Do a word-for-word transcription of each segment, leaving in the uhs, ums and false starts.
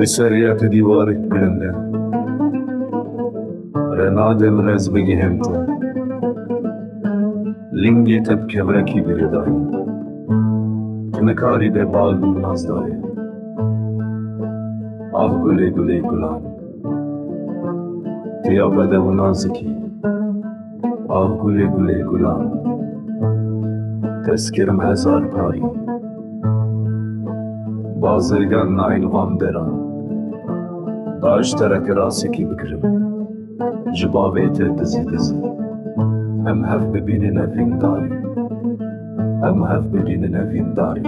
Li ser rêya te dîwarek bilind e. Re nade min ez bigihêm te. Lingê te bi kevirekî girêdayî. Tu nikarî bê bal û naz dayê. Ah gulê gulê gulan. Tu ya bedew û nazikî. Ah gulê gulê gulan. Teskirm hezar parî. Bazirgan nayîn van deran. Daş tereke rasikî bikirim. Ji bavê te dizî dizî. Em hev bibînine vîndarî. Em hev bibînine vîndarî.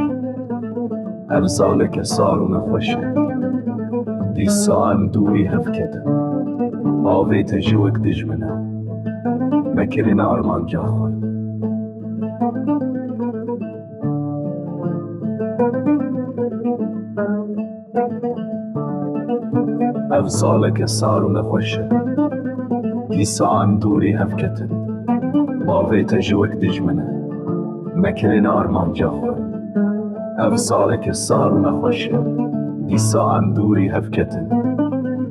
Ev saleke sar û nexweş e. Dîsa em dûrî hev ketin. Bavê te ji wek dijmin e. Me kirine armanca xwe. Ev saleke sar û nexweş e. Dîsa em dûrî hev ketin. Bavê te ji wek dijmin e. Me kirine armanca xwe. Ev saleke sar û nexweş e. Dîsa em dûrî hev ketin.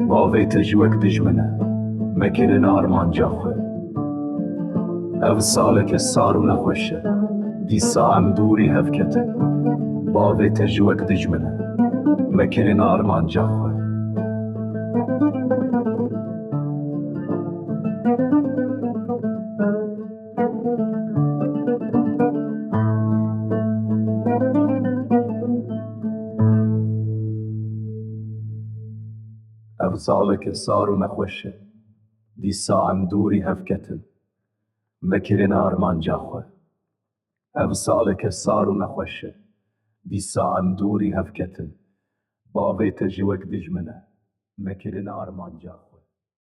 Bavê te ji wek dijmin e. Me kirine armanca xwe. Ev saleke sar û nexweş e. Dîsa em dûrî hev ketin. Bavê te ji wek dijmin e. Me kirine armanca xwe. Ev saleke sar û nexweş e. Dîsa em dûrî hev ketin. Me kirine armanca xwe. Ev saleke sar û nexweş e. Dîsa em dûrî hev ketin. Bavê te ji wek dijmin e. Me kirine armanca xwe.